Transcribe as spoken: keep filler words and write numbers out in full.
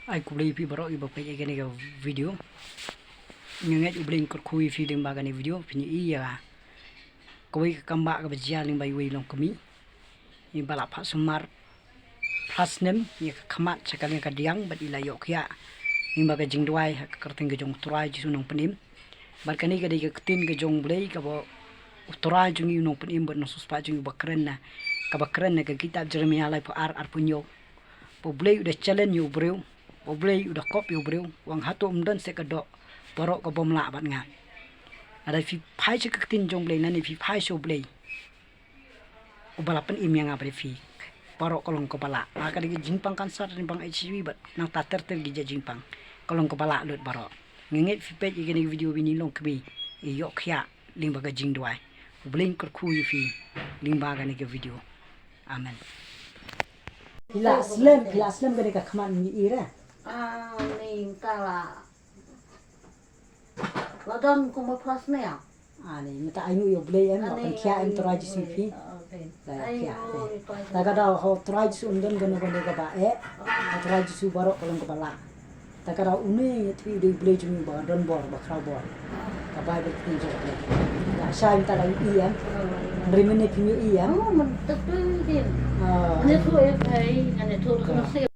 Ai khublei ïa phi baroh ïa ba peit ïa kane ka video. Nga ngeit U Blei un kyrkhu ïa phi lyngba kane video, phin ïohi ïa kawei ka kambah kaba jia lyngba iwei i longkmie. Iba la phah sumar phra snem ïa ka khmat sha ka liang ka diang bad i la ïoh khiah lyngba ka jingduwai ha ka kyrteng ka jong U Trai Jisu Nongpynim. Bad kane ka dei ka ktien ka jong U Blei kaba U Trai jong ngi U Nongpynim bad U Nongsiewspah jong ngi uba kren na, kaba kren na ka kitab Jeremiah laiphew ar, arphew hynñiew. Ba U Blei u da challenge ïa u briew, ba U Blei u da kop ïa u briew, u ong hato ym don seh ka doh baroh ka bym lah bad nga. Lada phi phai sha ka ktien jong U Blei, lane phi phai sha U Blei, uba la pynim ïa nga bad ïa phi, baroh ka long kaba lah. Nga ka dei ka jingpang cancer, jingpang H I V bad nangta ter ter ki jait jingpang, ka long kaba lah lut baroh. Nga ngeit phi peit ïa kane ka video ba ine i longkmie i ïoh khiah lyngba ka jingduwai. U Blei un kyrkhu ïa phi lyngba kane ka video. Amen. Phi la slem, phi la slem kane ka khmat ngi i re. Ani mynta la, la don kumba phra snem. Ani mynta ainguh ïa U Blei em, ba pynkhiah em, U Trai Jisu ïa phi. La ïa khiah. Ta ka daw ha U Trai Jisu ym don kano kano kaba eh. Ha U Trai Jisu baroh ka long kaba lah. Ta ka daw une ngi tip u dei U Blei jong ngi ba don bor, ba khraw bor. Ka Baibl ka ktien jong U Blei. Ka shai mynta la ïohi em. Hynrei mynne phim ïohi em.